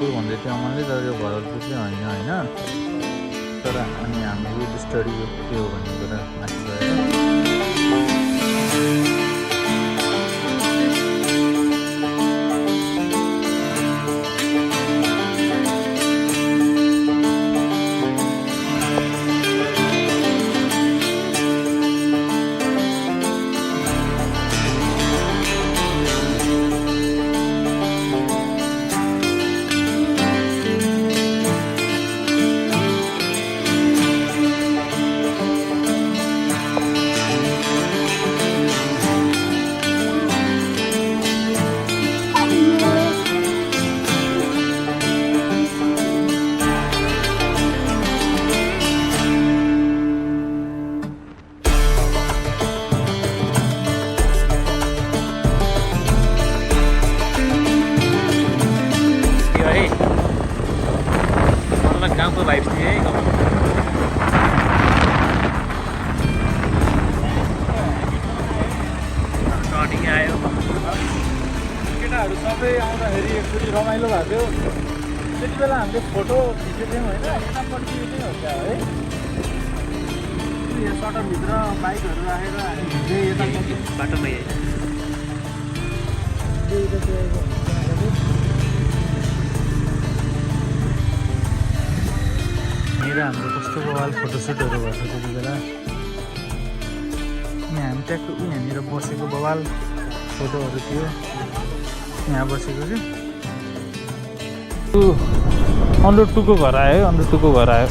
भरतपुर भन्दै थियो अमनले, तर यो भरतपुर चाहिँ होइन होइन। तर अनि हाम्रो यो स्टडी के हो भन्ने कुरा माथि गएर गाउँको भाइब्स थियो है। स्टार्टिङ आयो, केटाहरू सबै आउँदाखेरि एकचोटि रमाइलो भएको थियो। त्यति बेला हामीले फोटो खिचेको थियौँ होइन, यतापट्टि यतै हो क्या है। यो सटरभित्र बाइकहरू राखेर हामी हिँड्दै यतापट्टि बाटोमै हाम्रो कस्तो बवाल फोटोसुटहरू भएको थियो त्यति बेला। हामी ट्याक्क यहाँनिर बसेको बवाल फोटोहरू थियो, यहाँ बसेको कि। अन्डर टूको घर आयो, अन्डर टूको घर आयो।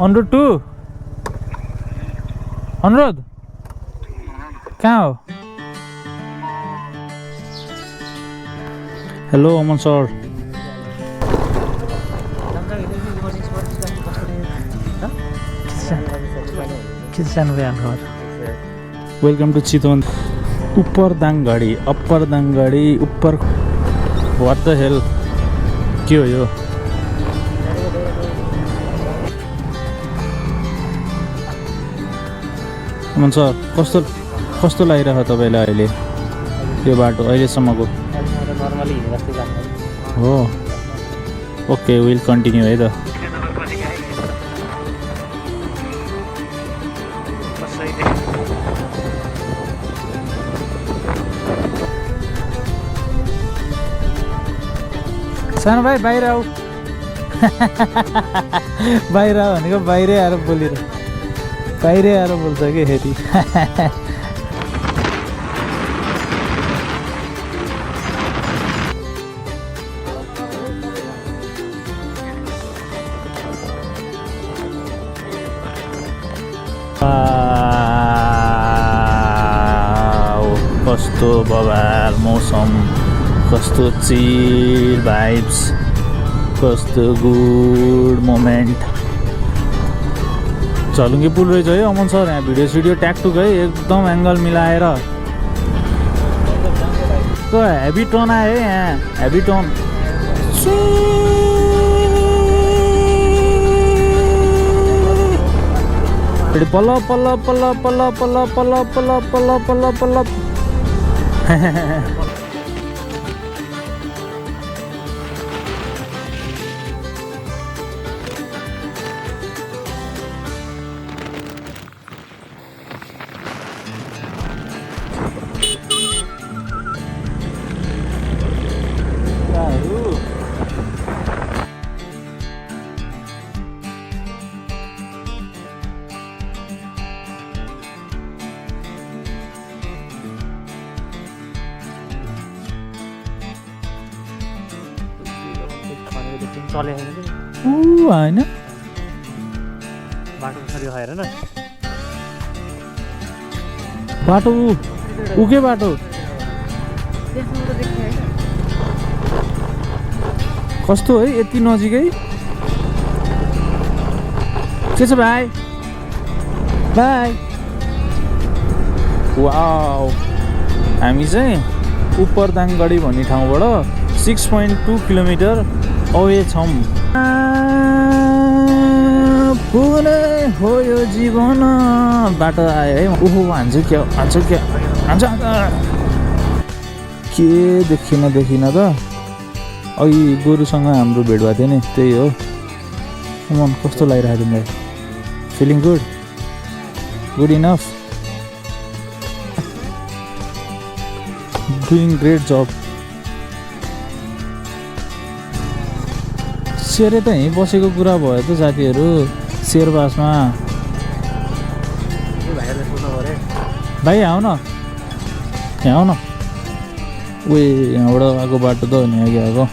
अन्डर टू अनुरोध कहाँ हो? Hello Aman sir. Welcome to Chitwan. ऊपर दाङगढी, अप्पर दाङगढी, ऊपर व्हाट द हेल के हो यो? अमन सर कस्तो कस्तो लागिरहेको तपाईँलाई अहिले यो बाटो अहिलेसम्मको? हो ओके, विल कन्टिन्यू है त। सानो भाइ बाहिर आऊ। बाहिर आऊ भनेको बाहिरै आएर बोलिरह, बाहिरै आएर बोल्छ कि फेरि। कस्तो बवाल मौसम, कस्तो चिल भाइब्स, कस्तो गुड मोमेन्ट। झलुङ्गे पुल रहेछ है अमन सर। यहाँ भिडियो सिडियो ट्याक टुक है, एकदम एङ्गल मिलाएर। तो हेभी टर्न आयो है यहाँ, हेभी टर्न। पल्ल पल्ल पल्ल पल्ल पल्ल पल्ल पल्ल पल्ल पल्ल पल्ल। होइन बाटो खरी भएर न बाटो उके बाटो कस्तो है यति नजिकै के छ भाइ बाइ वाउ हामी चाहिँ उपर दाङगढी भन्ने ठाउँबाट 6.2 किलोमिटर अवे छौं पुग्ने हो यो जीवन बाटो आयो है ओहो हान्छु क्या के देखिन त अघि गोरुसँग हाम्रो भेट भएको थियो नि त्यही हो मन कस्तो लागिरहेको तिमीलाई feeling good enough doing great job सेरे त यहीँ बसेको कुरा भयो त साथीहरू शेरबासमा भाइ आऊ न यहाँ आऊ न उयो यहाँबाट आएको बाटो त हो नि अघि आएको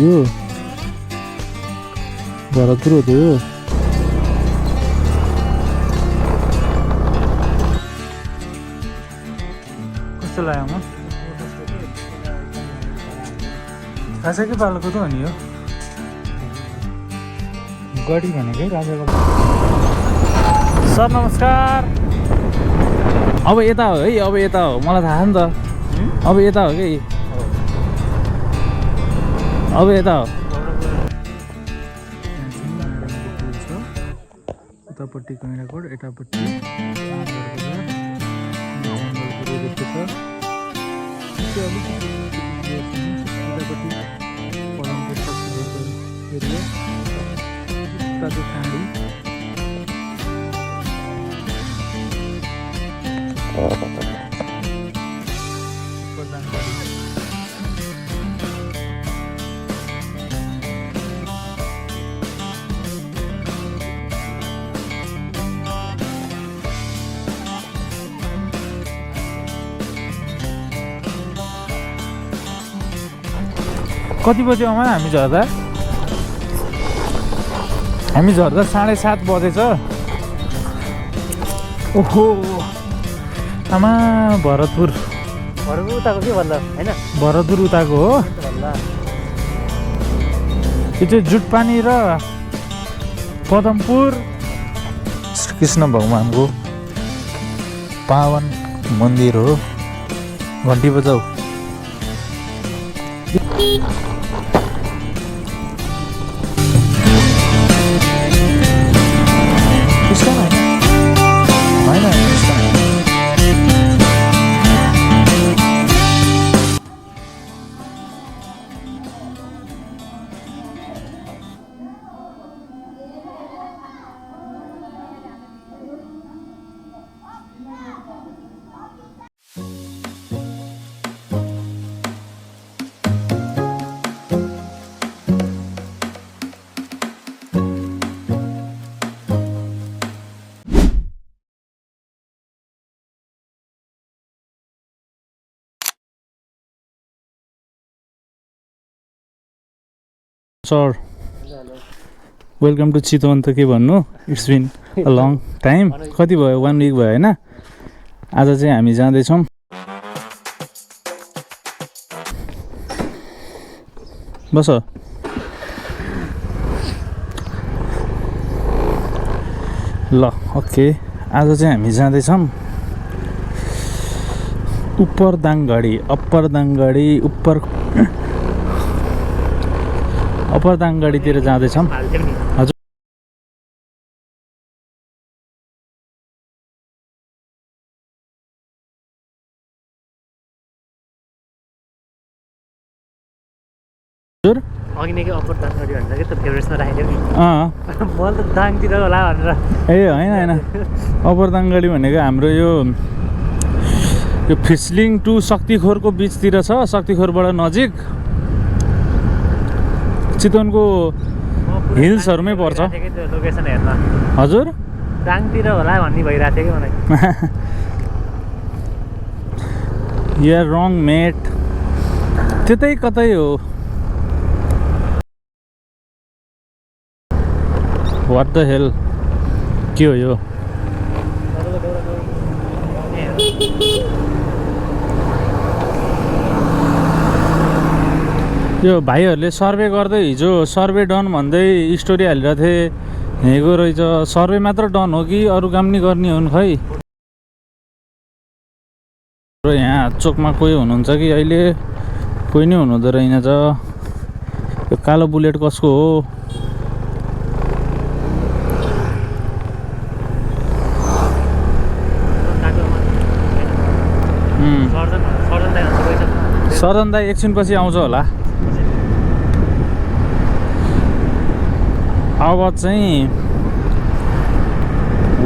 यो भरतपुर हो त यो कस्तो लाग्यो खासैकै पालोको त हो नि यो गढी भनेकै राजाको सर नमस्कार अब यता हो है अब यता हो मलाई थाहा छ नि त अब यता हो कि अब यता हो उतापट्टि कैँडाकोट यतापट्टि कति बजी आउँ हामी झर्दा 7:30 बजेछ ओहो आमा भरतपुर उताको के भन्दा होइन भरतपुर उताको हो यो चाहिँ जुटपानी र पदमपुर कृष्ण भगवानको पावन मन्दिर हो घन्टी बजाऊ सर वेलकम टु चितवन त के भन्नु it's been a long time कति भयो 1 विक भयो होइन आज चाहिँ हामी जाँदैछौँ बस ल ओके आज चाहिँ हामी जाँदैछौँ उप्पर दाङगढी अप्पर दाङगढी अप्पर दाङगढीतिर जाँदैछौँ हजुर अघि नै अप्पर दाङगढी भन्छ कि त फेभरेट्समा राखेको नि मैले त दाङतिर होला भनेर ए होइन अप्पर दाङगढी भनेको हाम्रो यो फिसलिङ टु शक्तिखोरको बिचतिर छ शक्तिखोरबाट नजिक चितवनको हिल्सहरूमै पर्छ लोकेसन हेर्न हजुर दाङतिर होला भन्ने भइरहेको थियो कि मलाई यार रङ मेट त्यतै कतै हो व्हाट द हेल के हो यो यो भाइहरूले सर्वे गर्दै हिजो सर्वे डन भन्दै स्टोरी हालिरहेको थिएँ हेगो रहेछ सर्वे मात्र डन हो कि अरू काम नि गर्ने हुन् खै र यहाँ चोकमा कोही हुनुहुन्छ कि अहिले कोही नै हुनुहुँदो रहेनछ यो कालो बुलेट कसको हो सर्जन दाई एकछिनपछि आउँछ होला। अब चाहिँ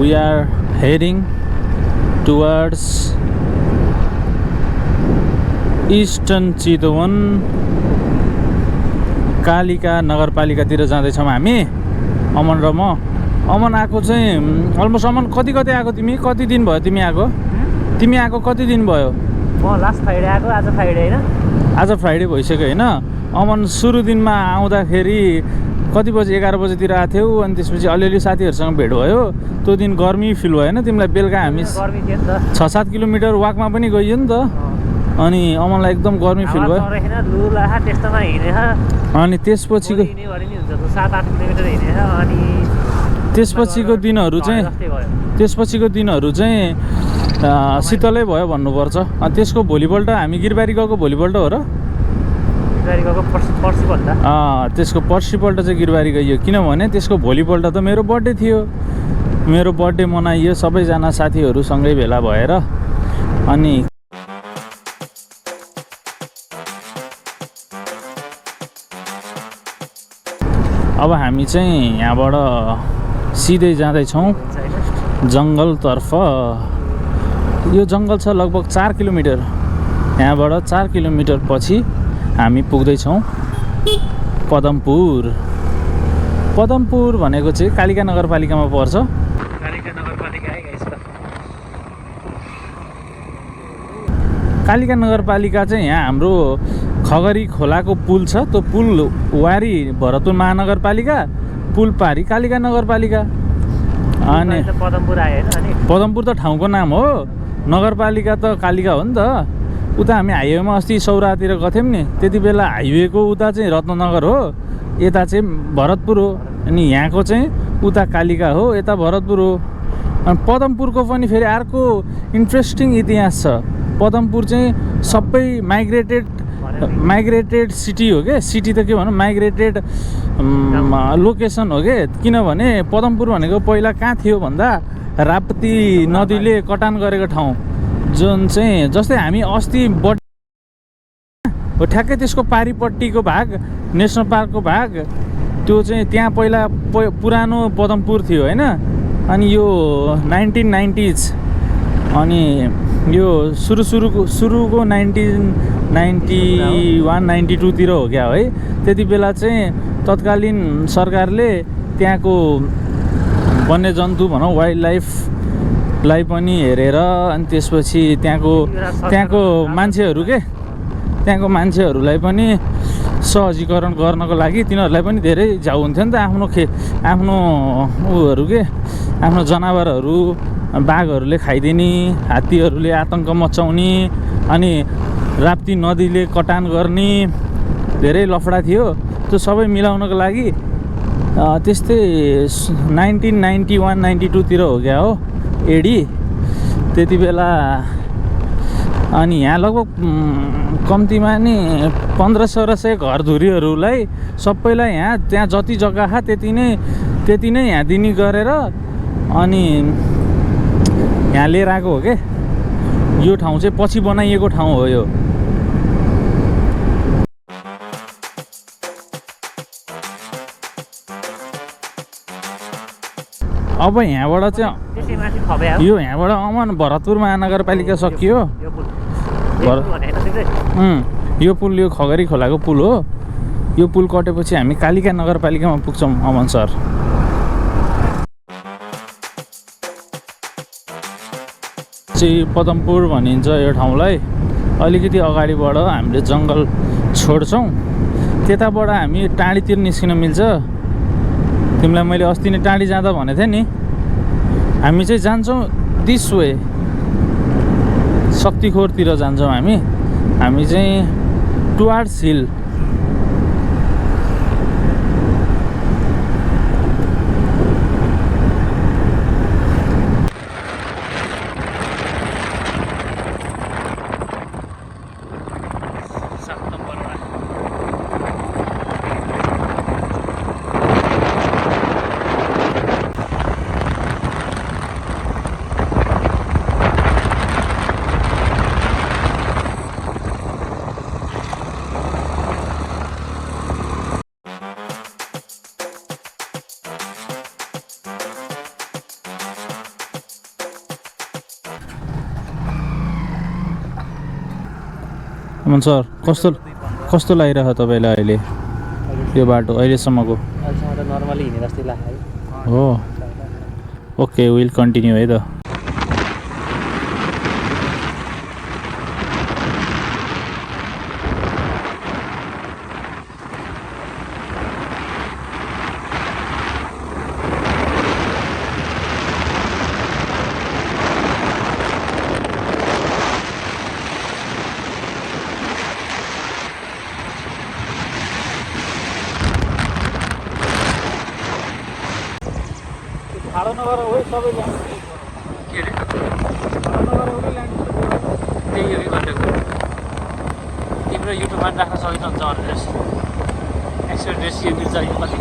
we are heading towards eastern Chitwan Kalika नगरपालिकातिर जाँदैछौँ हामी, अमन र म। अमन आएको चाहिँ अलमोस्ट अमन कति आएको तिमी? कति दिन भयो तिमी आएको? तिमी आएको कति दिन भयो? म लास्ट फ्राइडे आएको, आज फ्राइडे होइन? आज फ्राइडे भइसक्यो होइन। अमन सुरु दिनमा आउँदाखेरि कति बजी? 11 बजीतिर आएको थियौ, अनि त्यसपछि अलिअलि साथीहरूसँग भेट भयो। त्यो दिन गर्मी फिल भएन तिमीलाई? बेलुका हामी 6-7 किलोमिटर वाकमा पनि गइयो नि त, अनि अमनलाई एकदम गर्मी फिल भयो। अनि त्यसपछिको दिनहरू चाहिँ शीतलै भयो भन्नुपर्छ। अनि त्यसको भोलिपल्ट हामी गिरबारी गएको भोलिपल्ट हो र? त्यसको पर्सिपल्ट चाहिँ गिरबारी गइयो, किनभने त्यसको भोलिपल्ट त मेरो बर्थडे थियो। मेरो बर्थडे मनाइयो सबैजना साथीहरूसँगै भेला भएर। अनि अब हामी चाहिँ यहाँबाट सिधै जाँदैछौँ जङ्गलतर्फ। यो जङ्गल छ लगभग 4 किलोमिटर। यहाँबाट 4 किलोमिटर पछि हामी पुग्दैछौँ पदमपुर भनेको चाहिँ कालिका नगरपालिकामा पर्छ। कालिका नगरपालिका चाहिँ यहाँ हाम्रो खगरी खोलाको पुल छ, त्यो पुल वारी भरतपुर महानगरपालिका, पुल पारी कालिका नगरपालिका। अनि पदमपुर त ठाउँको नाम हो, नगरपालिका त कालिका हो नि त। उता हामी हाइवेमा अस्ति सौरातिर गथ्यौँ नि, त्यति बेला हाइवेको उता चाहिँ रत्ननगर हो, यता चाहिँ भरतपुर हो। अनि यहाँको चाहिँ उता कालिका हो, यता भरतपुर हो। अनि पदमपुरको पनि फेरि अर्को इन्ट्रेस्टिङ इतिहास छ। पदमपुर चाहिँ सबै माइग्रेटेड सिटी हो क्या। सिटी त के भनौँ, माइग्रेटेड लोकेसन हो क्या। किनभने पदमपुर भनेको पहिला कहाँ थियो भन्दा राप्ती नदीले कटान गरेको ठाउँ, जुन चाहिँ जस्तै हामी अस्ति हो ठ्याक्कै त्यसको पारिपट्टिको भाग, नेसनल पार्कको भाग, त्यो चाहिँ त्यहाँ पहिला पुरानो पदमपुर थियो होइन। अनि यो 1990s, अनि यो सुरुको 1991-92 तिर हो क्या है। त्यति बेला चाहिँ तत्कालीन सरकारले त्यहाँको वन्यजन्तु भनौँ वाइल्ड लाइफलाई पनि हेरेर, अनि त्यसपछि त्यहाँको मान्छेहरूलाई पनि सहजीकरण गर्नको लागि तिनीहरूलाई पनि धेरै झाउ हुन्थ्यो नि त। आफ्नो उहरू आफ्नो जनावरहरू बाघहरूले खाइदिने, हात्तीहरूले आतङ्क मचाउने, अनि राप्ती नदीले कटान गर्ने धेरै लफडा थियो। त्यो सबै मिलाउनको लागि त्यस्तै 1991-92 तिर हो क्या हो एडी त्यति बेला। अनि यहाँ लगभग कम्तीमा नि 1500 घरधुरीहरूलाई सबैलाई त्यहाँ जति जग्गा त्यति नै यहाँ दिने गरेर अनि यहाँ लिएर आएको हो क्या। यो ठाउँ चाहिँ पछि बनाइएको ठाउँ हो यो। अब यहाँबाट चाहिँ यो यहाँबाट अमन भरतपुर महानगरपालिका सकियो। यो पुल यो खगरी खोलाको पुल हो। यो पुल कटेपछि हामी कालिका नगरपालिकामा पुग्छौँ अमन सर। चाहिँ पदमपुर भनिन्छ यो ठाउँलाई। अलिकति अगाडिबाट हामीले जङ्गल छोड्छौँ, त्यताबाट हामी टाढीतिर निस्किन मिल्छ। तिमीलाई मैले अस्ति नै टाढी जाँदा भनेको थिएँ नि, हामी चाहिँ जान्छौँ दिस वे, शक्तिखोरतिर जान्छौँ हामी चाहिँ टुवार्ड्स हिल। अमन सर कस्तो लागिरहेको तपाईँलाई अहिले यो बाटो अहिलेसम्मको? अहिलेसम्म त नर्मली हिँडेर जस्तै लाग्यो है। हो ओके विल कन्टिन्यू है त। ठाडो नगर हो सबै के अरे ठाडो नगर हो ल्यान्ड त्यही हो कि भनेको तिम्रो युट्युबमा राख्न सकिन्छ हुन्छ भनेर एक्सपेक्ट रेसियो मिल्छ यो कति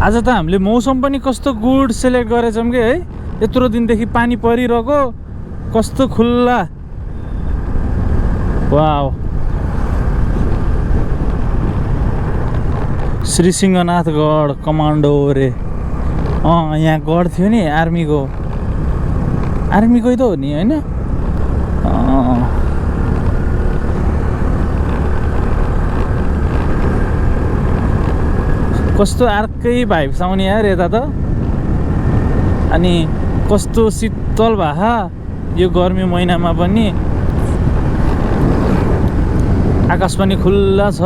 आज त हामीले मौसम पनि कस्तो गुड सेलेक्ट गरेछौँ कि है। यत्रो दिनदेखि पानी परिरहेको कस्तो खुल्ला वाउ। श्री सिंहनाथगढ कमान्डो रे यहाँ गढ थियो नि आर्मीको त हो नि होइन? कस्तो अर्कै भाइब्स आउने यार यता त। अनि कस्तो शीतल भए यो गर्मी महिनामा पनि आकाश पनि खुल्ला छ।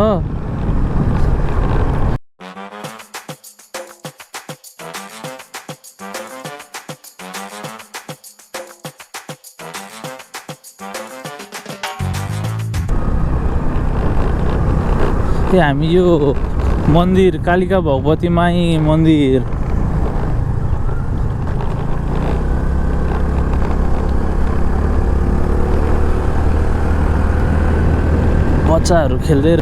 हामी यो मन्दिर कालिका भगवती माई मन्दिर बच्चाहरू खेल्दै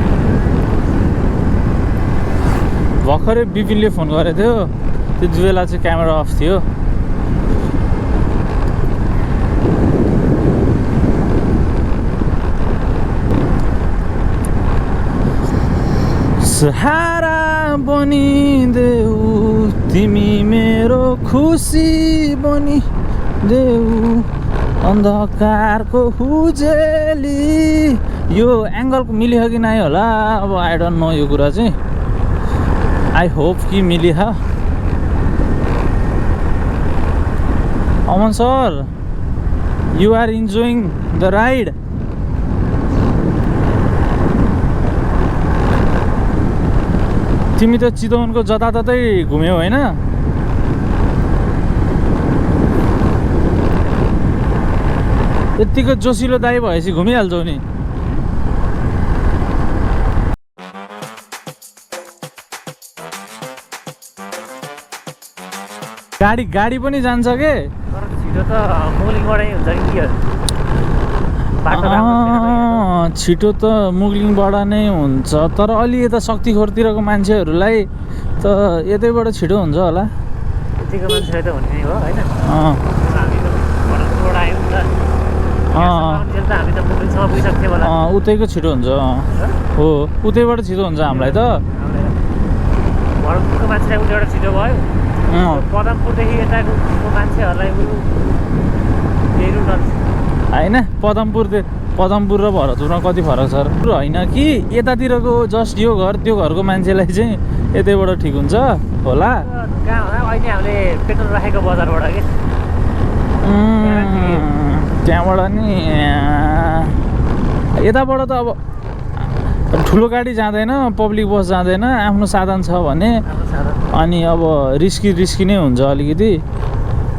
भर्खरै बिपिनले फोन गरेको थियो त्यति बेला चाहिँ क्यामेरा अफ थियो। सहारा बनिदेऊ तिमी मेरो खुसी बनिदेऊ अन्धकारको हुजेली। यो एङ्गलको मिल्यो कि नै होला अब आई डोन्ट नो यो कुरा चाहिँ। आई होप कि मिल्यो। Aman sir you are enjoying the ride? तिमी त चितवनको जताततै घुम्यौ होइन? यत्तिको जोसिलो दाइ भएपछि घुमिहाल्छौ नि। गाडी पनि जान्छ के? तर छिटो त मुगलिङबाटै हुन्छ कि बाटो छिटो त मुगलिङबाट नै हुन्छ तर अलि यता शक्तिखोरतिरको मान्छेहरूलाई त यतैबाट छिटो हुन्छ होला। यतिको मान्छेलाई त हुने हो होइन? हामी त भरतपुरबाट आयौँ नि त हामी त मुगलिङसम्म पुगिसक्थ्यौँ होला। उतैको छिटो हुन्छ हो उतैबाट छिटो हुन्छ हामीलाई त। भरतपुरको मान्छेलाई उतैबाट छिटो भयो पदमपुरदेखि यताको मान्छेहरूलाई होइन पदमपुर र भरतपुरमा कति फरक छ र होइन कि यतातिरको जस्ट यो घर त्यो घरको मान्छेलाई चाहिँ यतैबाट ठिक हुन्छ होला। अहिले हामीले पेट्रोल राखेको बजारबाट के त्यहाँबाट नि यताबाट त अब ठुलो गाडी जाँदैन पब्लिक बस जाँदैन आफ्नो साधन छ भने अनि अब रिस्की नै हुन्छ अलिकति।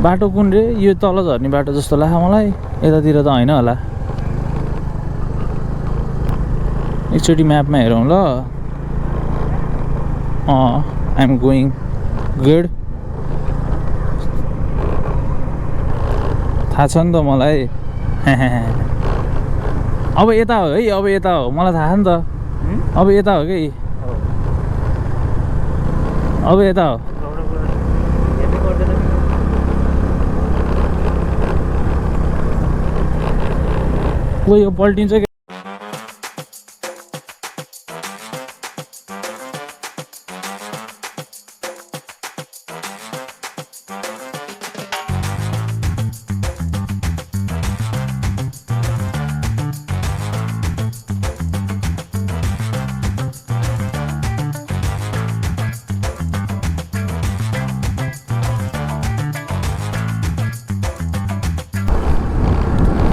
बाटो कुन रे? यो तल झर्ने बाटो जस्तो लाग्यो मलाई यतातिर त होइन होला। एकचोटि म्यापमा हेरौँ ल। I am going good. थाहा छ नि त मलाई अब यता हो है अब यता हो मलाई थाहा छ नि त अब यता हो कि अब यता हो कोही यो पल्टिन्छ कि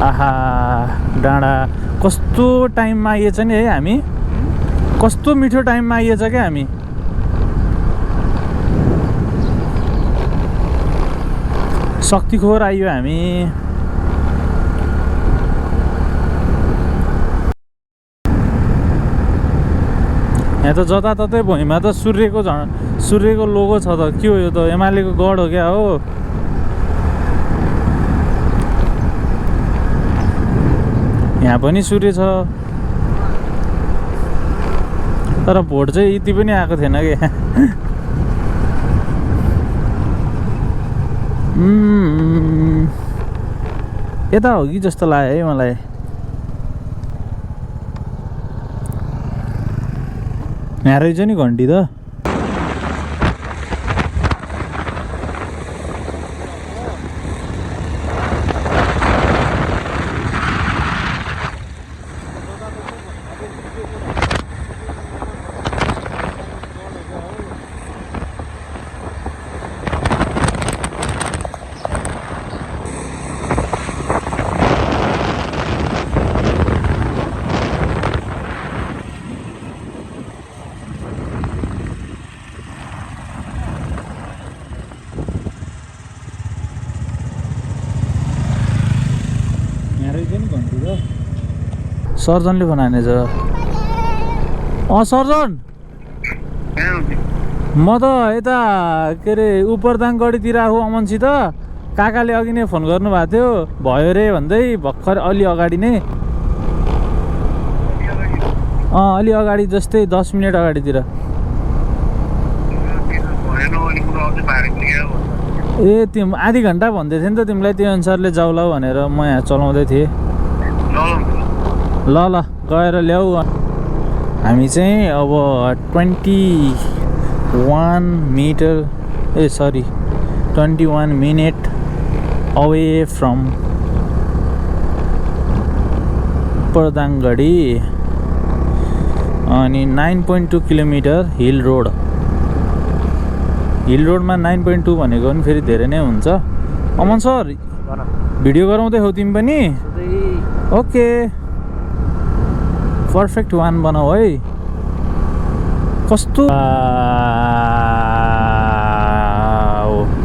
आहा डाँडा कस्तो टाइममा आइएछ नि है हामी कस्तो मिठो टाइममा आइएछ क्या हामी शक्तिखोर आइयो हामी यहाँ त जताततै भुइँमा त सूर्यको लोगो छ त के हो यो त एमालेको गढ हो क्या हो यहाँ पनि सूर्य छ तर भोट चाहिँ यति पनि आएको थिएन कि यता हो कि जस्तो लाग्यो है मलाई यहाँ रहेछ नि घन्टी त सर्जनले बनाने छ सर्जन म त यता के अरे उपरदाङगढीतिर आएको अमनसित काकाले अघि नै फोन गर्नुभएको थियो भयो रे भन्दै भर्खर अलि अगाडि नै अलि अगाडि जस्तै 10 मिनेट अगाडितिर ए तिमी आधी घन्टा भन्दै थियो नि त तिमीलाई त्यो अनुसारले जाउला भनेर म यहाँ चलाउँदै थिएँ ल ल गएर ल्याऊ हामी चाहिँ अब 21 मिनट अवे फ्रम उपरदाङगढी अनि 9.2 किलोमिटर हिल रोडमा 9.2 भनेको पनि फेरि धेरै नै हुन्छ अमन सर भिडियो गराउँदै हौ तिमी पनि ओके पर्फेक्ट वान बनाऊ है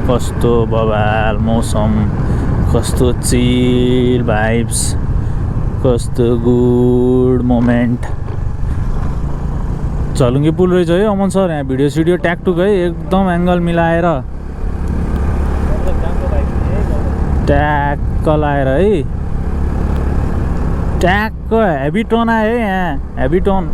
कस्तो बवाल मौसम कस्तो चिल भाइब्स कस्तो गुड मोमेन्ट झलुङ्गे पुल रहेछ है अमन सर यहाँ भिडियो सिडियो ट्याकटुक है एकदम एङ्गल मिलाएर ट्याक्क लाएर है ट्याक्क हेभी टर्न आयो है यहाँ हेभी टर्न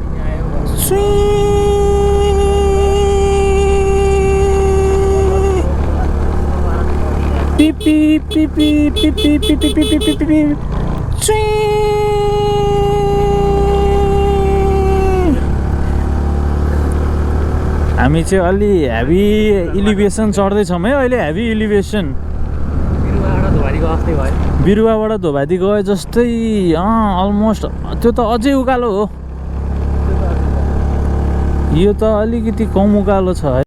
हामी चाहिँ अलि हेभी इलिभेसन चढ्दैछौँ है अहिले हेभी इलिभेसन बिरुवाबाट धोबादी गए जस्तै अलमोस्ट त्यो त अझै उकालो हो यो त अलिकति कम उकालो छ है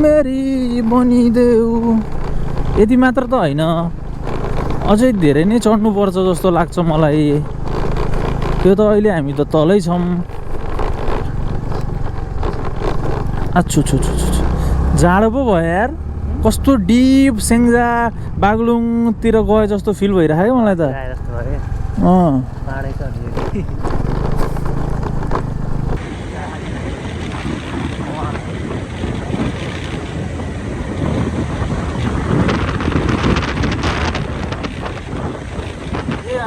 मेरी बनिदेऊ यति मात्र त होइन अझै धेरै नै चढ्नुपर्छ जस्तो लाग्छ मलाई त्यो त अहिले हामी त तलै छौँ आछु छु छु छु जाडो पो भयो यार कस्तो डिप सेङ्जा बागलुङतिर गए जस्तो फिल भइरहेको मलाई त जस्तो भयो अँ पाहाडै छ नि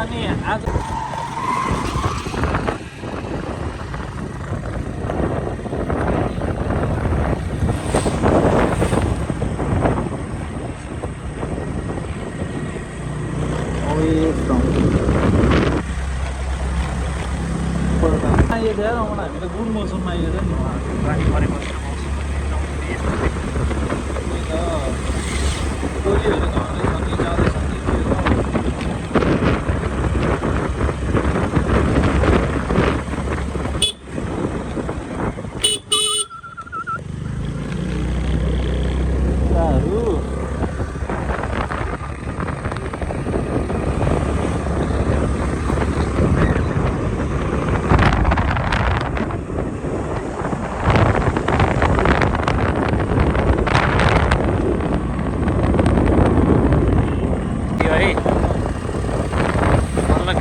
अनि आज आइयो यार आउन हामी त गुड मौसममा आइयो नि पानी परेको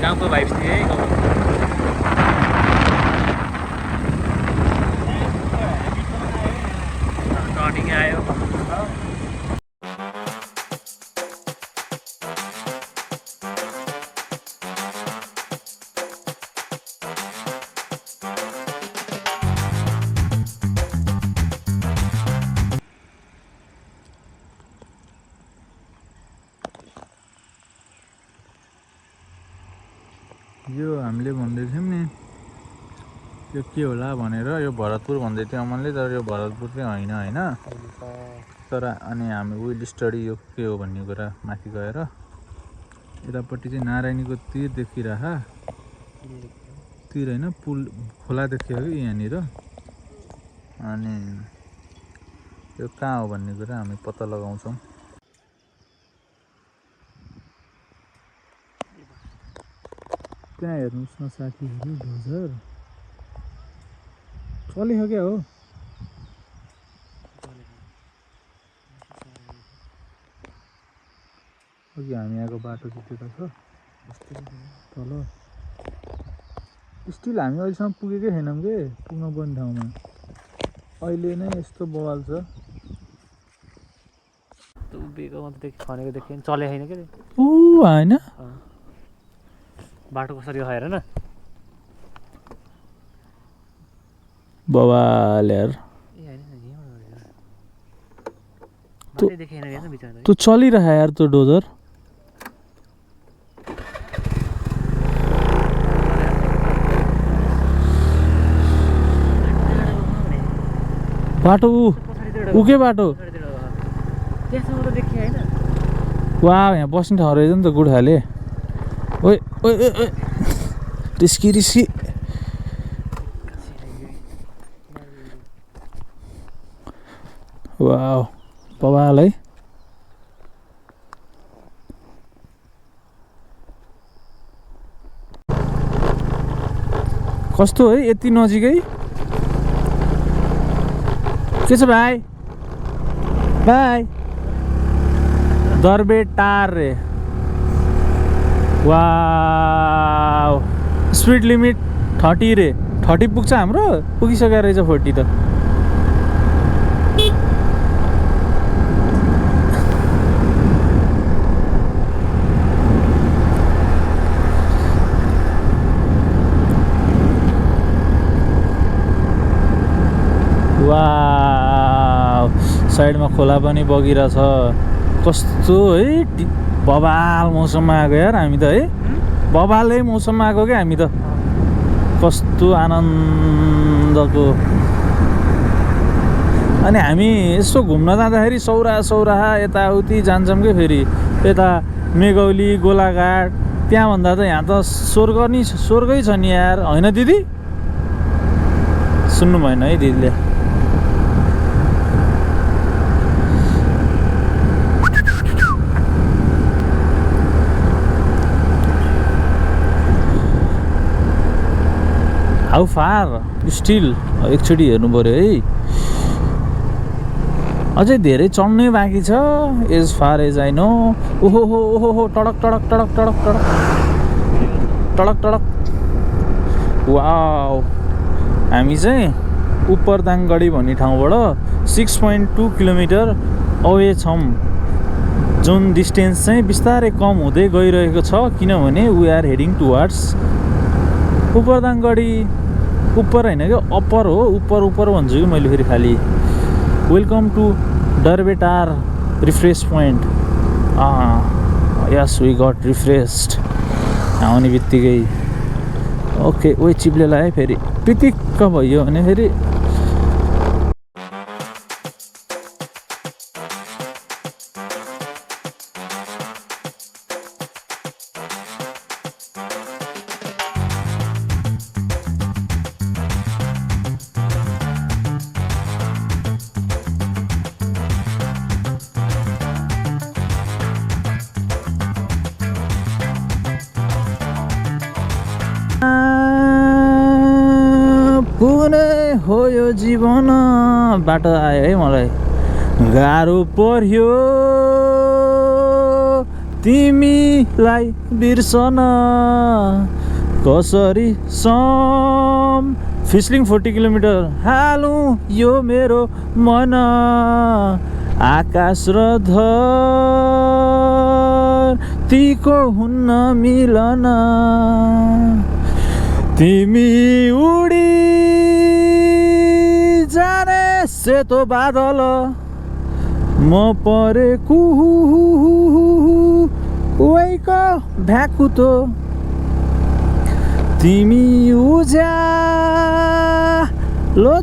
गाउँको भाइब्स थियो है टर्निङ आयो यो हामीले भन्दै थियौँ नि यो के होला भनेर यो भरतपुर भन्दै थियो अमनले तर यो भरतपुर चाहिँ होइन होइन तर अनि हामी विल स्टडी यो के हो भन्ने कुरा माथि गएर यतापट्टि चाहिँ नारायणीको तिर देखिरह तिर होइन पुल खोला देखियो कि यहाँनिर अनि यो कहाँ हो भन्ने कुरा हामी पत्ता लगाउँछौँ त्यहाँ हेर्नुहोस् न साथीहरू डोजर चलेको क्या हो अघि हामी आएको बाटो चाहिँ त्यता छ तल स्टिल हामी अहिलेसम्म पुगेकै छैनौँ कि पुग्न पर्ने ठाउँमा अहिले नै यस्तो बवाल छ उभिएको मात्रै खनेको देखेँ चले छैन के ऊ होइन बाटो कसरी हेर न बवाल यार तँ चलिरह यार त्यो डोजर बाटो उके बाटो वाह यहाँ बस्ने ठाउँ रहेछ नि त गुड खाले ओए ओए ओए रिस्की रिस्की वाह बवाल है कस्तो है यति नजिकै के छ भाइ बाई दरबेटार रे वाउ स्पिड लिमिट 30 रे 30 पुग्छ हाम्रो पुगिसकेको रहेछ 40 त वाउ साइडमा खोला पनि बगिरहेछ कस्तो है बवाल मौसममा आएको यार हामी त है बवालै मौसममा आएको क्या हामी त कस्तो आनन्दको अनि हामी यसो घुम्न जाँदाखेरि सौराहा यताउति जान्छौँ कि फेरि यता मेगौली गोलाघाट त्यहाँभन्दा त यहाँ त स्वर्गै छ नि यार होइन दिदी सुन्नु भएन है दिदीले हाउ फार स्टिल एकचोटि हेर्नु पऱ्यो है अझै धेरै चढ्नै बाँकी छ as far as I know. ओहो हो ओहो हो टडक टडक टडक टडक टडक टडक टडक। वाउ, हामी चाहिँ उपरदाङगढी भन्ने ठाउँबाट 6.2 किलोमिटर अवे छौँ, जुन डिस्टेन्स चाहिँ बिस्तारै कम हुँदै गइरहेको छ किनभने वी आर हेडिङ टुवर्ड्स उपरदाङगढी। उपर होइन क्या, अप्पर हो, उपर उपर भन्छु कि मैले फेरि खालि। वेलकम टु डरबेटार refresh point. Yes we got refreshed आउने बित्तिकै। ओके, ओइ चिप्लेला है फेरि, पितिक्क भयो भने फेरि। पुनै हो यो जीवन। बाटो आयो है मलाई। गाह्रो पर्यो तिमीलाई बिर्सन कसरी फिस्लिङ 40 किलोमिटर हालौँ यो मेरो मन। आकाश र धरतीको हुन्न मिलन। तिमी उडी जाने सेतो बादल, म परेको उहीको भ्याकुतो। तिमी उज्यालो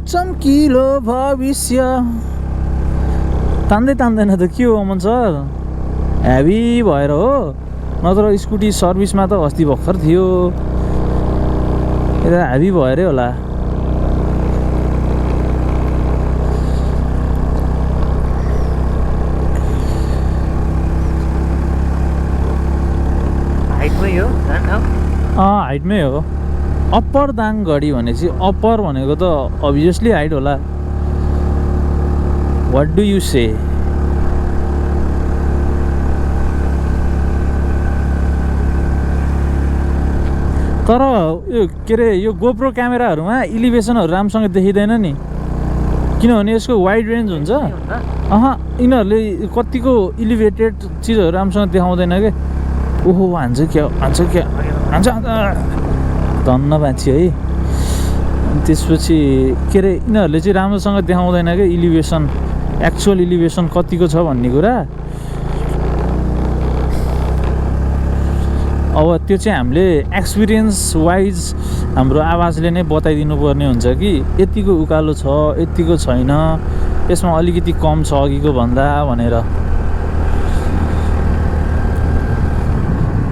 चम्किलो भविष्य। तान्दै तान्दैन त के हो अमन सर, हेभी भएर हो, नत्र स्कुटी सर्भिसमा त अस्ति भर्खर थियो, यता हेभी भएरै होला। हाइटमै हो। अप्पर दाङगढी भनेपछि अप्पर भनेको त अभियसली हाइट होला। वाट डु यु से? तर यो के अरे यो गोप्रो क्यामेराहरूमा इलिभेसनहरू राम्रोसँग देखिँदैन नि, किनभने यसको वाइड रेन्ज हुन्छ। यिनीहरूले कतिको इलिभेटेड चिजहरू राम्रोसँग देखाउँदैन क्या। ओहो हान्छ क्या, हान्छ क्या, हान्छ धन्न बाँच्यो है। त्यसपछि के अरे यिनीहरूले चाहिँ राम्रोसँग देखाउँदैन क्या इलिभेसन, एक्चुअल इलिभेसन कतिको छ भन्ने कुरा। अब त्यो चाहिँ हामीले एक्सपिरियन्स वाइज हाम्रो आवाजले नै बताइदिनु पर्ने हुन्छ कि यतिको उकालो छ, यतिको छैन, यसमा अलिकति कम छ अघिको भन्दा भनेर।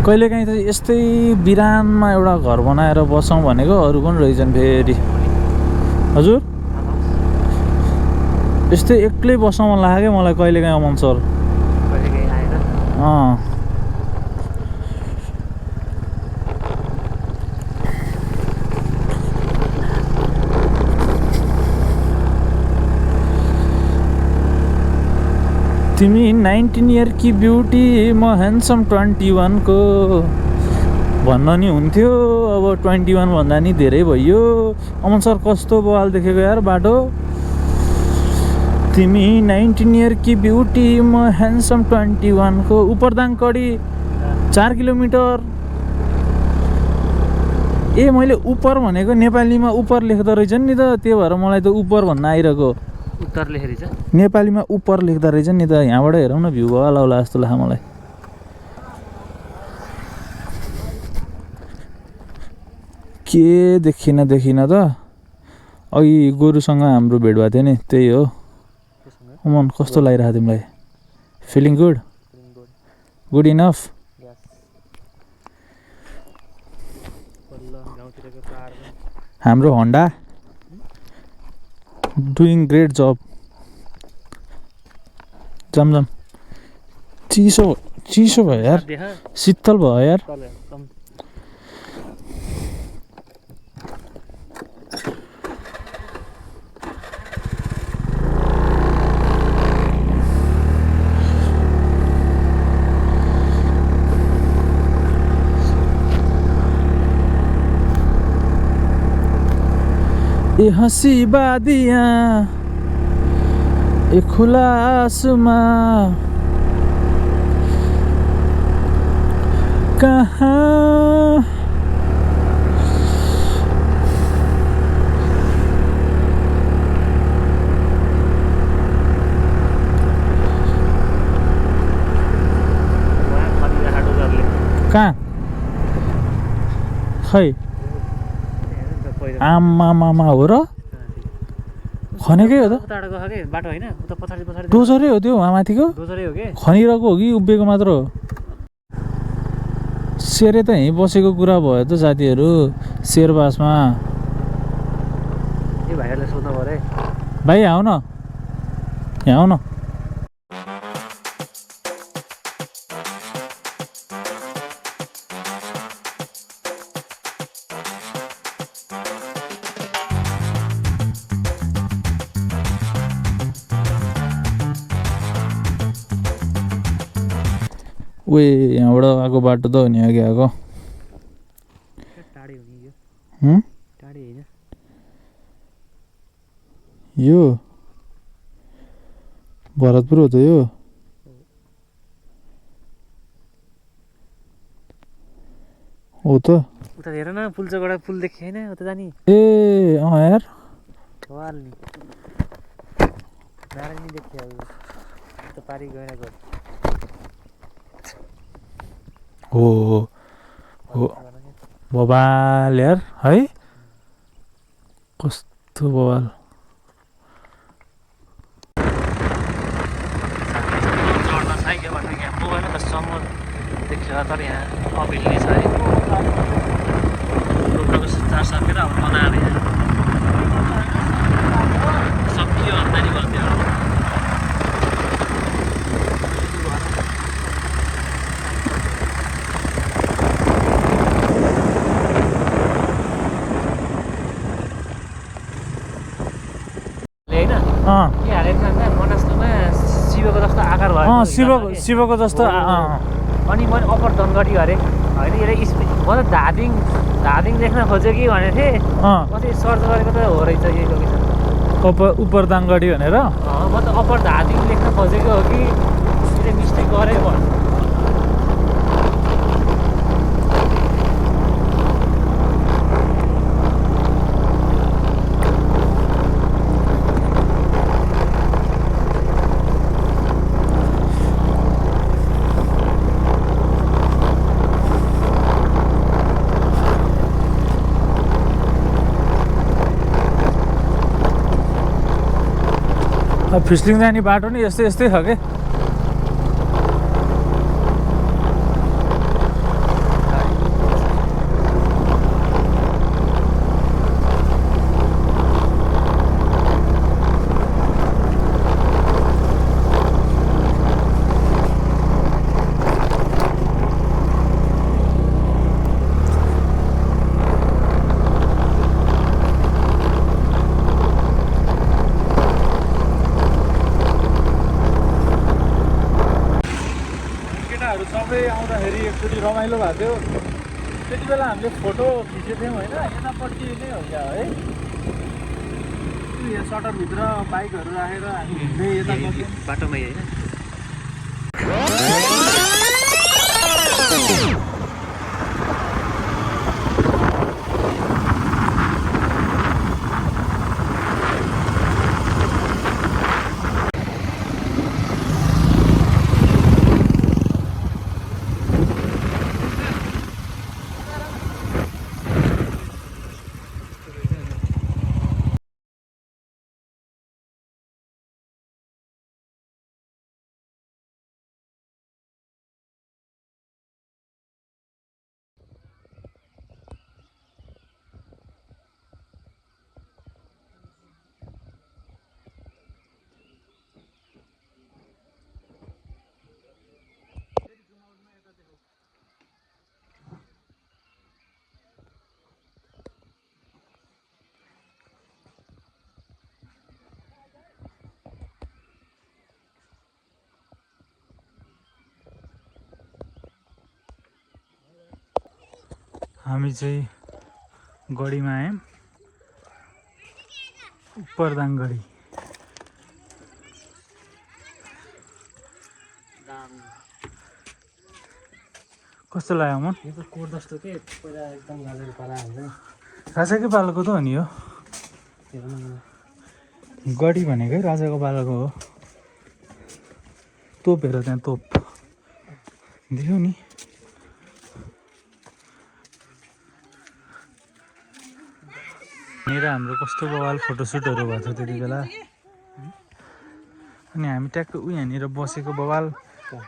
कहिलेकाहीँ त यस्तै बिरानमा एउटा घर बनाएर बसौँ भनेको अरू पनि रहेछन् फेरि। हजुर यस्तै एक्लै बस्न मन लाग्यो क्या मलाई कहिलेकाहीँ अमन सर। तिमी 19 इयर की ब्युटी, म ह्यान्डसम 21 को भन्न नि हुन्थ्यो, अब 21 भन्दा नि धेरै भइयो। अमन सर कस्तो बवाल देखेको यार बाटो। तिमी 19 इयर की ब्युटी, म ह्यान्डसम 21 को। उपरदाङगढी 4 किलोमिटर। ए मैले उपर भनेको नेपालीमा उपर लेख्दो रहेछ नि त, त्यही भएर मलाई त उपर भन्न आइरहेको। उत्तर लेखेर छ नेपालीमा उपर लेख्दा रहेछ नि त। यहाँबाट हेरौँ न, भ्यू भयो होला जस्तो लाग्छ मलाई। के देखिन त। अघि गोरुसँग हाम्रो भेट भएको थियो नि, त्यही हो। अमन कस्तो लागिरहेको तिमीलाई? Feeling good? Good enough? हाम्रो होन्डा डुइङ ग्रेट जब। जमजम चिसो भयो यार, शीतल भयो यार। ये हंसी वादियाँ ये खुला आसमां कहाँ कहाँ खै आमामामा हो र खनेकै हो त उताबाट गएको के बाटो होइन उता पछाडि पछाडि डोजरै हो त्यो माथिको डोजरै हो के खनिरहेको हो कि उभिएको मात्र हो शेरे त यहीँ बसेको कुरा भयो त साथीहरू शेरबासमा ए भाइहरूलाई सोध्नु पऱ्यो भाइ आऊ न यहाँ आऊ न उयो यहाँबाट आएको बाटो त हो नि अघि आएको टाढै हो नि यो हुँ? टाढै होइन यो भरतपुर हो त यो हो त उता हेर न पुल्चोबाट पुल देखेँ होइन उता जाने ए अँ यार वाल नि नारायणी देखेँ अब उता पारि गएर गयो हो हो बबाल यार है कस्तो बबाल चढ्न साइकलबाट यहाँ पुगेन त सम्म देख्यो तर यहाँ अभिल्ली छ है रोक्नको चार सकेर अब बनाएर यहाँ सकियो अन्त गर्थ्यो अँ के हालेको छ भन्दा मनस्थलमा शिवको जस्तो आकार भयो शिवको जस्तो अनि मैले अप्पर धनगढी अरे होइन यसले स्पिड म त धादिङ देख्न खोजेँ कि भनेको थिएँ कति सर्च गरेको त हो रहेछ यही लोकेसन उपर दाङगढी भनेर म त अप्पर धादिङ लेख्न खोजेको हो कि यसले मिस्टेक गरेँ भन्नु फिस्लिङ जाने बाटो नि यस्तै यस्तै छ के सबै आउँदाखेरि एकचोटि रमाइलो भएको थियो त्यति बेला हामीले फोटो खिचेको थियौँ होइन यतापट्टि नै हो क्या है यो सटरभित्र बाइकहरू राखेर हामी हिँड्दै यता गर्थ्यौँ बाटोमै होइन हामी चाहिँ गढीमा आयौँ उपरदाङगढी कस्तो लाग्यो मन यो त कोट जस्तो के पहिला एकदम गाजर पाला हुन्छ राजाकै पालोको त हो नि यो गढी भनेकै राजाको पालोको हो तोप हेर त्यहाँ तोप देख्यौ नि यहाँनिर हाम्रो कस्तो बवाल फोटोसुटहरू भएको थियो त्यति बेला अनि हामी ट्याक्क यहाँनिर बसेको बवाल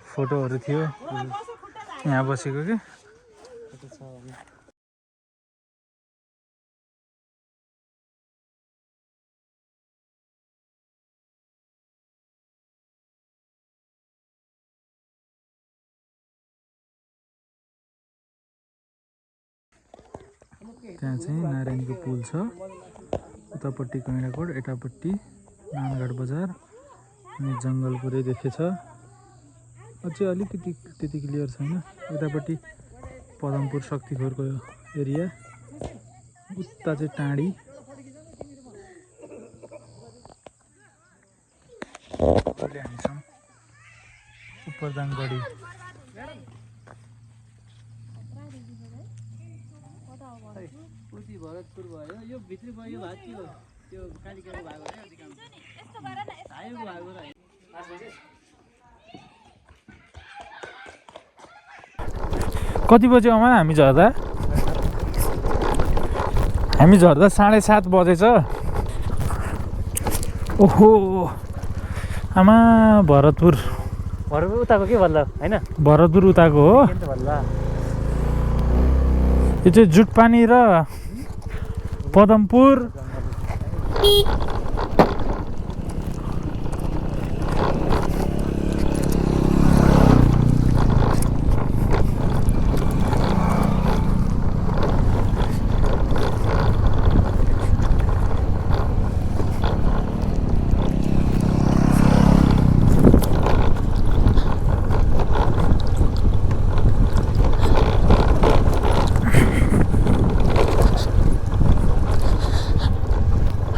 फोटोहरू थियो यहाँ बसेको के त्यहाँ चाहिँ नारायणको पुल छ उतापट्टि कैँडाकोट यतापट्टि नानगढ बजार अनि जङ्गल पुरै देखेछ अझै अलिकति त्यति क्लियर छैन यतापट्टि पदमपुर शक्तिखोरको एरिया उता चाहिँ टाढी अहिले हामी छौँ उपरदाङगढी भरतपुर भयो यो भित्री भयो भाग के हो त्यो कालिकाको भाग हो कति बजी आमा हामी झर्दा 7:30 बजेछ ओहो आमा भरतपुर उताको के भन्छ हैन भरतपुर उताको हो के भन्छ यो चाहिँ जुटपानी र पदमपुर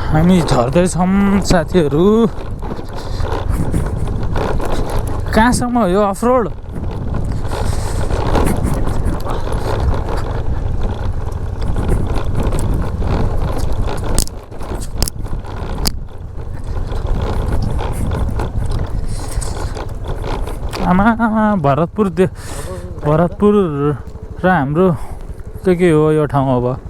हामी झर्दैछौँ साथीहरू कहाँसम्म हो यो अफरोड आमा भरतपुर र हाम्रो के हो यो ठाउँ अब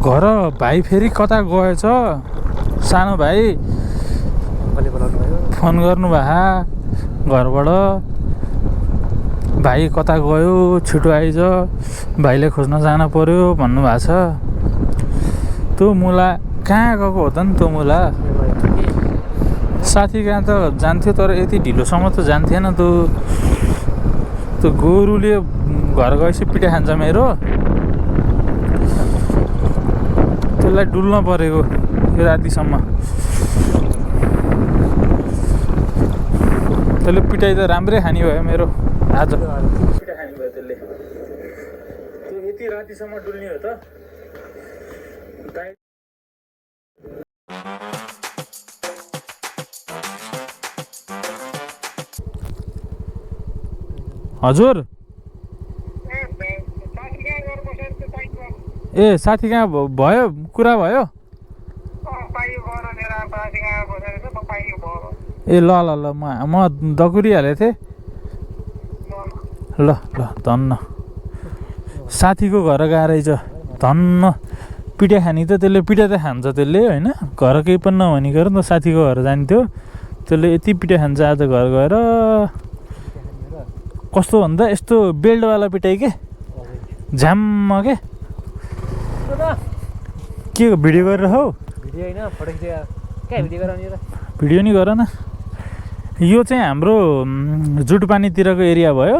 घर भाइ फेरि कता गएछ सानो भाइ फोन गर्नुभयो घरबाट भाइ कता गयो छिटो आइज भाइले खोज्न जान पर्यो भन्नुभएको छ त्यो मुला कहाँ गएको हो त नि त्यो मुला साथी कहाँ त जान्थ्यो तर यति ढिलोसम्म त जान्थेन त्यो गोरुले घर गएपछि पिठा खान्छ मेरो त्यसलाई डुल्न परेको यो रातिसम्म त्यसले पिटाइ त राम्रै खानी भयो मेरो आज पिठा खानी भयो त्यसले त्यो यति रातिसम्म डुल्ने हो त हजुर ए साथी कहाँ भयो कुरा भयो ए ल ल ल म दकुरिहालेको थिएँ ल ल धन्न साथीको घर गएर रहेछ धन्न पिठा खानी त त्यसले पिठा त खान्छ त्यसले होइन घर केही पनि नभनिकन त साथीको घर जान्थ्यो त्यसले यति पिठा खान्छ आज घर गएर कस्तो भन्दा यस्तो बेल्टवाला पिटाइ के झ्याम्म के भिडियो गरेर हौ भिडियो नि गर न यो चाहिँ हाम्रो जुटपानीतिरको एरिया भयो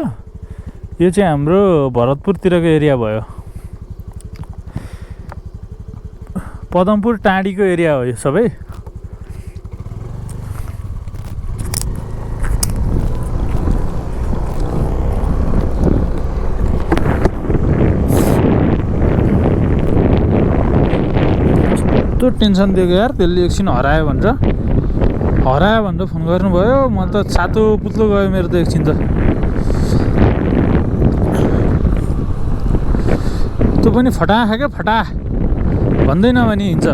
यो चाहिँ हाम्रो भरतपुरतिरको एरिया भयो पदमपुर टाँडीको एरिया हो यो सबै। कस्तो टेन्सन दिएको यार, त्यसले एकछिन हरायो भनेर फोन गर्नुभयो। म त सातो पुत्लो गयो मेरो त एकछिन त। त्यो पनि फटा क्या फटा भन्दै नभनी हिँड्छ।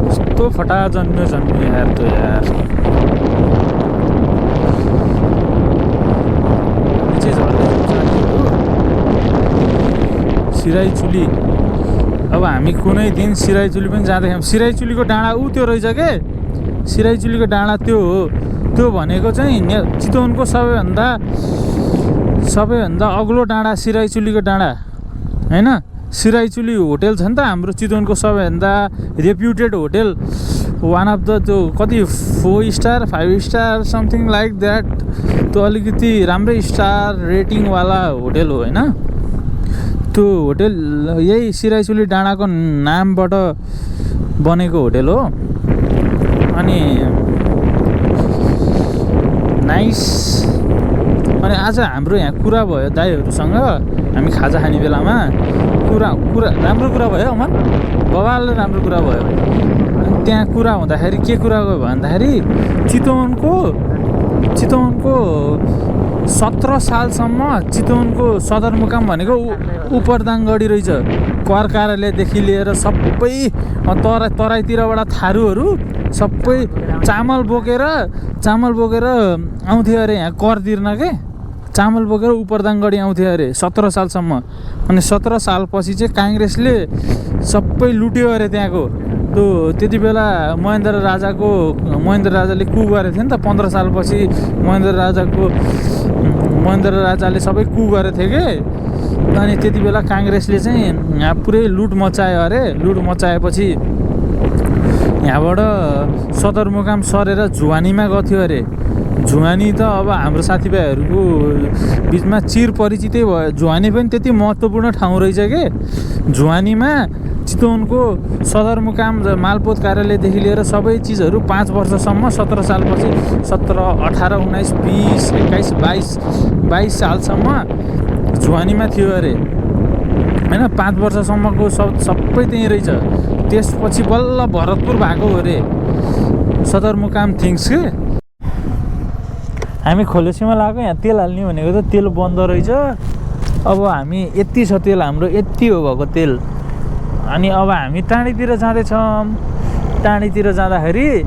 कस्तो फटा जन्म्यो यार त्यो यार। सिराइचुली, अब हामी कुनै दिन सिराइचुली पनि जाँदैछौँ। सिराइचुलीको डाँडा ऊ त्यो रहेछ के, सिराइचुलीको डाँडा त्यो हो। त्यो भनेको चाहिँ चितवनको सबैभन्दा अग्लो डाँडा सिराइचुलीको डाँडा होइन। सिराइचुली होटेल छ नि त हाम्रो चितवनको सबैभन्दा reputed hotel, one of the त्यो कति 4 star 5 star something like that, त्यो अलिकति राम्रै स्टार रेटिङवाला होटेल हो होइन। त्यो होटेल यही सिराइचुली डाँडाको नामबाट बनेको होटेल हो। अनि नाइस। अनि आज हाम्रो यहाँ कुरा भयो दाइहरूसँग, हामी खाजा खाने बेलामा कुरा राम्रो कुरा भयो अमन, बबालले राम्रो कुरा भयो। अनि त्यहाँ कुरा हुँदाखेरि के कुरा गयो भन्दाखेरि चितवनको 17 सालसम्म चितवनको सदरमुकाम भनेको उपरदाङगढी रहेछ। कर कार्यालयदेखि लिएर सबै तराईतिरबाट थारूहरू सबै चामल बोकेर आउँथ्यो अरे यहाँ कर तिर्न के। चामल बोकेर उपरदाङगढी आउँथ्यो अरे 17 सालसम्म। अनि 17 सालपछि चाहिँ काङ्ग्रेसले सबै लुट्यो अरे त्यहाँको। त्यो त्यति बेला महेन्द्र राजाले कु गरेको थियो नि त। 15 सालपछि महेन्द्र राजाले सबै कु गरेको थियो के। अनि त्यति बेला काङ्ग्रेसले चाहिँ यहाँ पुरै लुट मचायो अरे। लुट मचाएपछि यहाँबाट सदरमुकाम सरेर झुवानीमा गएको थियो अरे। झुवानी त अब हाम्रो साथीभाइहरूको बिचमा चिरपरिचितै भयो। झुवानी पनि त्यति महत्त्वपूर्ण ठाउँ रहेछ के। झुवानीमा चितवनको सदरमुकाम मालपोत कार्यालयदेखि लिएर सबै चिजहरू 5 वर्षसम्म 17 सालपछि 17, 18, 19, 20, 21, 22 सालसम्म झुवानीमा थियो अरे होइन। 5 वर्षसम्मको सबै त्यहीँ रहेछ। त्यसपछि बल्ल भरतपुर भएको अरे सदरमुकाम थिङ्स के। हामी खोलेसीमा लाग्यो, यहाँ तेल हाल्ने भनेको त तेल बन्द रहेछ। अब हामी यति छ तेल, हाम्रो यति हो भएको तेल। अनि अब हामी टाढीतिर जाँदैछौँ। टाढीतिर जाँदाखेरि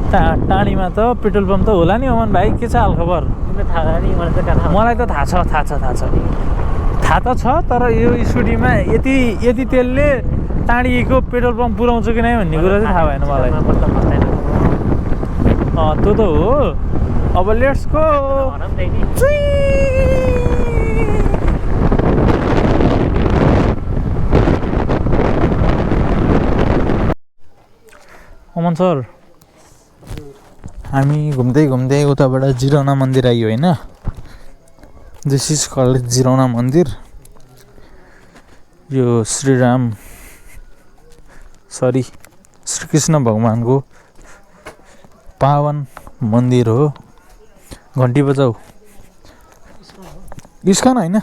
टाढीमा त पेट्रोल पम्प त होला नि अमन भाइ, के छ हालखबर? मलाई त थाहा छ तर यो स्कुटीमा यति तेलले टाढीको पेट्रोल पम्प पुऱ्याउँछ कि नै भन्ने कुरा चाहिँ थाहा भएन मलाई। त्यो त हो। अब लेट्स गो। अमन सर, हामी घुम्दै उताबाट जिरोना मन्दिर आइयो होइन। दिस इज कल्ड जिरोना मन्दिर। यो श्रीकृष्ण भगवानको पावन मन्दिर हो। घन्टी बजाऊ। इस्कन होइन,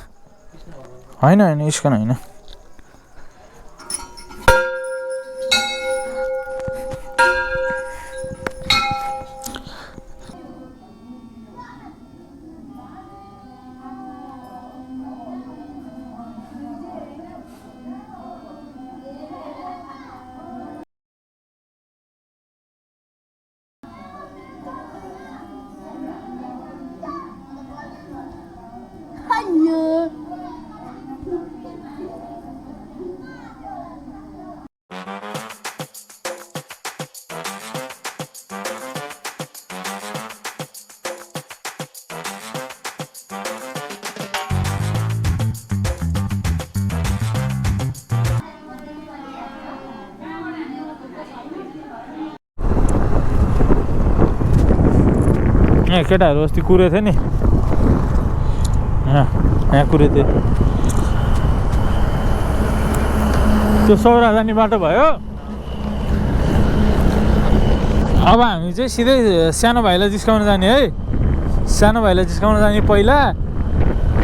इस्कन होइन। यहाँ केटाहरू अस्ति कुरेको थियो नि, यहाँ कुरेते त्यो सौरा जाने बाटो भयो। अब हामी चाहिँ सिधै सानो भाइलाई जिस्काउन जाने है, सानो भाइलाई जिस्काउन जाने पहिला,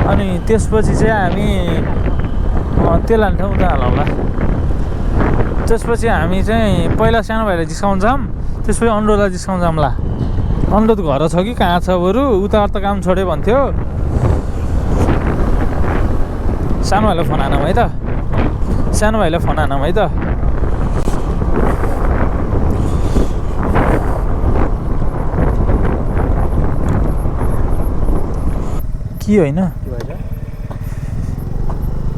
अनि त्यसपछि चाहिँ हामी त्यो लाने ठाउँ उता हालौँला। त्यसपछि हामी चाहिँ पहिला सानो भाइलाई जिस्काउन जाऊँ, त्यसपछि अनुरोधलाई जिस्काउन जाउँला। अनुरोध घर छ कि कहाँ छ बरु, उता त काम छोड्यो भन्थ्यो। सानो भाइलाई फोन हानौँ है त, सानो भाइलाई फोन हानौँ है त। के होइन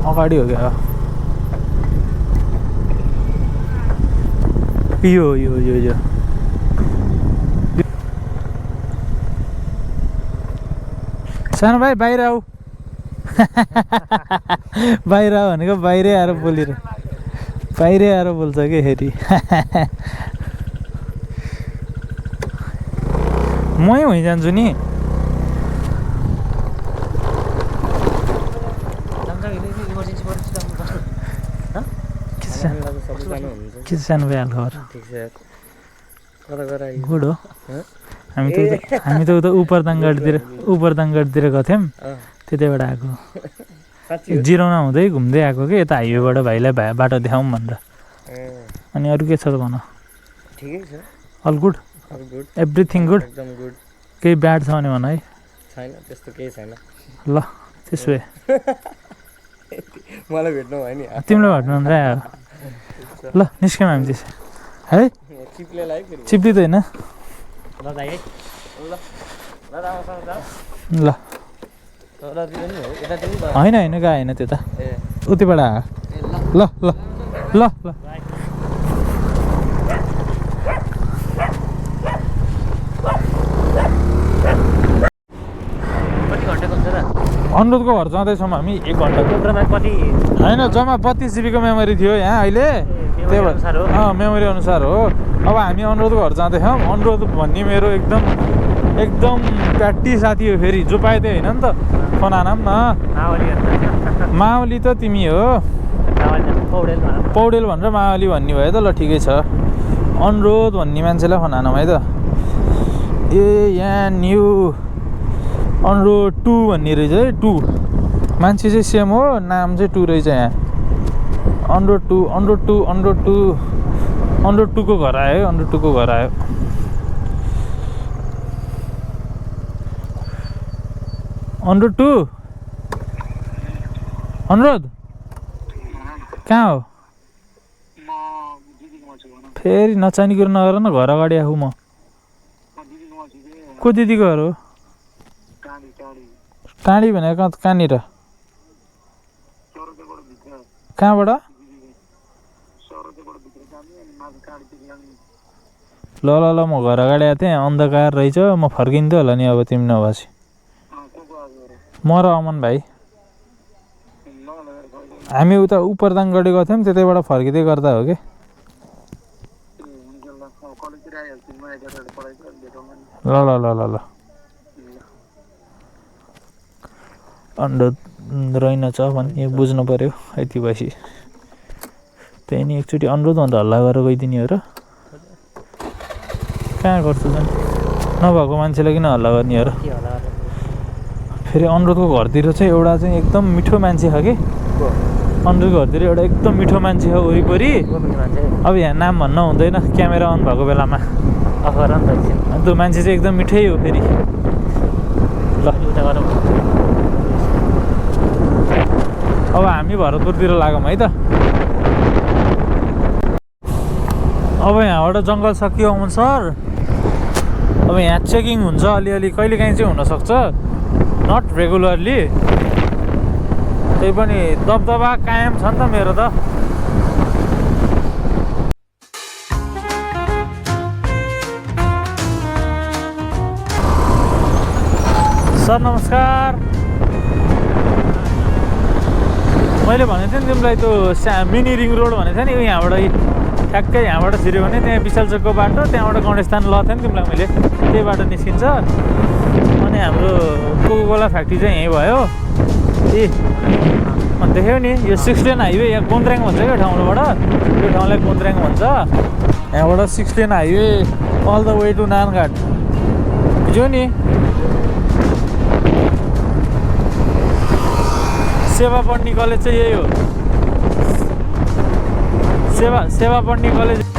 अगाडि हो क्या यो यो यो यो सानो भाइ बाहिर आऊ बाहिर आऊ भनेको बाहिरै आएर बोलिर बाहिरै आएर बोल्छ कि फेरि मै भइजान्छु नि। के सानो भाइ हाल खबर गुड हो। हामी त उता उपरदाङगढतिर गएको थियौँ, त्यतैबाट आएको जिराउन हुँदै घुम्दै आएको कि यता हाइवेबाट भाइलाई बाटो देखाउँ भनेर। अनि अरू के छ त भन? ठिकै छ, अल गुड, एभ्रिथिङ गुड। केही ब्याड छ भने भन है। छैन त्यस्तो केही छैन। ल त्यसो भए मलाई भेट्नु भयो नि, तिमीलाई भेट्नु हुन्छ आयो। ल निस्क्यौँ हामी त्यसो है। चिप्लिँदैन ल होइन होइन गएको होइन त्यो त उतिबाट आयो। ल ल ल ल अनुरोधको घर जाँदैछौँ हामी 1 घन्टा। होइन जम्मा 32 GB को मेमोरी थियो यहाँ अहिले, त्यही भएर मेमोरी अनुसार हो। अब हामी अनुरोधको घर जाँदैछौँ। अनुरोध भन्ने मेरो एकदम प्याटी साथी हो, फेरि जो पाए त्यही होइन नि त। फोन हानौँ न। मावली त तिमी हो, पौडेल भनेर मावली भन्ने भयो त। ल ठिकै छ, अनुरोध भन्ने मान्छेलाई फोन हानौँ है त। ए यहाँ न्यू अनुरोध 2 भन्ने रहेछ है। 2 मान्छे चाहिँ सेम हो, नाम चाहिँ 2 रहेछ यहाँ। अनुरोध 2 को घर आयो। अनुरोध 2 को घर आयो। अनुरोध 2 अनुरोध कहाँ हो? फेरि नचाहिने कुरो नगर न, घर अगाडि आफू म। को दिदीको घर हो? टाढी भनेको कहाँनिर? कहाँबाट? ल ल ल म घर अगाडि आएको थिएँ, अन्धकार रहेछ, म फर्किन्थ्यो होला नि अब तिमी नभएपछि। म र अमन भाइ हामी उता उपरदाङगढी गएको थियौँ, त्यतैबाट फर्किँदै गर्दा हो कि। ल ल ल ल ल अनुरोध रहेनछ भने बुझ्नु पऱ्यो यति भएपछि। त्यही नि एकचोटि अनुरोध भन्दा हल्ला गरेर गइदिने हो र। कहाँ गर्छु झन् नभएको मान्छेलाई किन हल्ला गर्ने हो र। फेरि अनुरोधको घरतिर चाहिँ एउटा चाहिँ एकदम मिठो मान्छे छ कि। अनुरोधको घरतिर एउटा एकदम मिठो मान्छे हो वरिपरि। अब यहाँ नाम भन्न हुँदैन क्यामेरा अन भएको बेलामा। त्यो मान्छे चाहिँ एकदम मिठै हो फेरि। ल अब हामी भरतपुरतिर लागौँ है त। अब यहाँबाट जङ्गल सकियो अमन सर। अब यहाँ चेकिङ हुन्छ अलिअलि, कहिलेकाहीँ चाहिँ हुनसक्छ, नट रेगुलरली। त्यही पनि दबदबा कायम छ नि त मेरो त। सर नमस्कार। मैले भनेको थिएँ नि तिमीलाई त्यो मिनी रिङ रोड भनेको थिएँ नि, यहाँबाट ठ्याक्कै यहाँबाट छिर्यो भने त्यहाँ विशाल चोकको बाटो, त्यहाँबाट गणेशस्थान लगेको थिएँ नि तिमीलाई मैले। त्यही बाटो निस्किन्छ। अनि हाम्रो कोकोकोला फ्याक्ट्री चाहिँ यहीँ भयो। ए देख्यौ नि यो 6 लेन हाइवे यहाँ कोन्द्राङ भन्छ क्या ठाउँबाट यो ठाउँलाई कोन्द्राङ भन्छ यहाँबाट 6 lane highway all the way to नानघाट बुझ्यौ नि सेवा पढ्ने कलेज चाहिँ यही हो सेवा पढ्ने कलेज